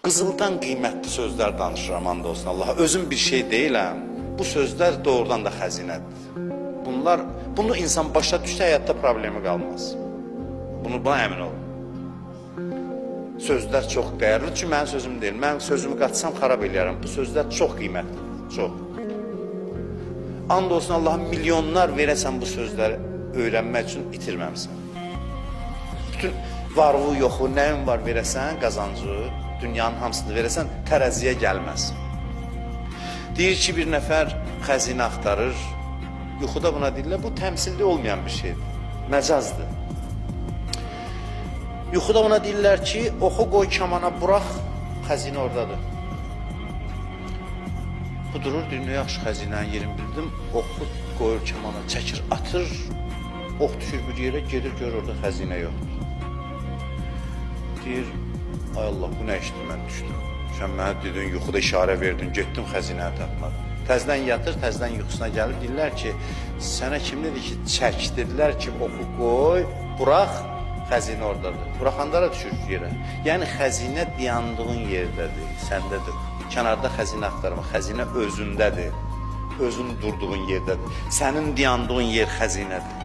Qızıldan qiymətli sözlər danışıram, and olsun Allaha. Özüm bir şey deyiləm. Bu sözlər doğrudan da xəzinədir. Bunu insan başa düşsə həyatda problemi qalmaz. Buna əmin olun. Sözlər çox dəyərli. Çünki mənim sözüm deyil. Mənim sözümü qatsam xarab eləyərəm. Bu sözlər çox qiymətlidir, çox. And olsun Allaha, milyonlar verəsən bu sözləri öyrənmək üçün itirməmisən. Bütün varlığı, yoxu, nəyin var verəsən, qazancı, dünyanın hamısını verəsən, tərəziyə gəlməz. Deyir ki, bir nəfər xəzinə axtarır. Yuxuda buna deyirlər, bu təmsildə olmayan bir şeydir. Məcazdır. Yuxuda ona deyirlər ki, oxu qoy kamana burax, xəzinə oradadır. Bu durur, deyir, nə yaxşı xəzinənin yerini bildim. Oxu qoyur kamana, çəkir, atır. Ox düşür bir yerə, gedir görür orada xəzinə yoxdur. Deyir, ay Allah, bu nə işdir mən düşdüm. Sən mənə dedin, yuxuda işarə verdin, getdim xəzinəni tapmadım. Təzdən yatır, təzdən yuxusuna gəlir. Deyirlər ki, sənə kim dedi ki, çək? Dedilər ki, oxu qoy, burax, xəzinə oradadır. Buraxanda da düşür yerə. Yəni xəzinə dayandığın yerdədir, səndədir. Kənarda xəzinə axtarma, xəzinə özündədir. Özün durduğun yerdədir. Sənin dayandığın yer xəzinədir.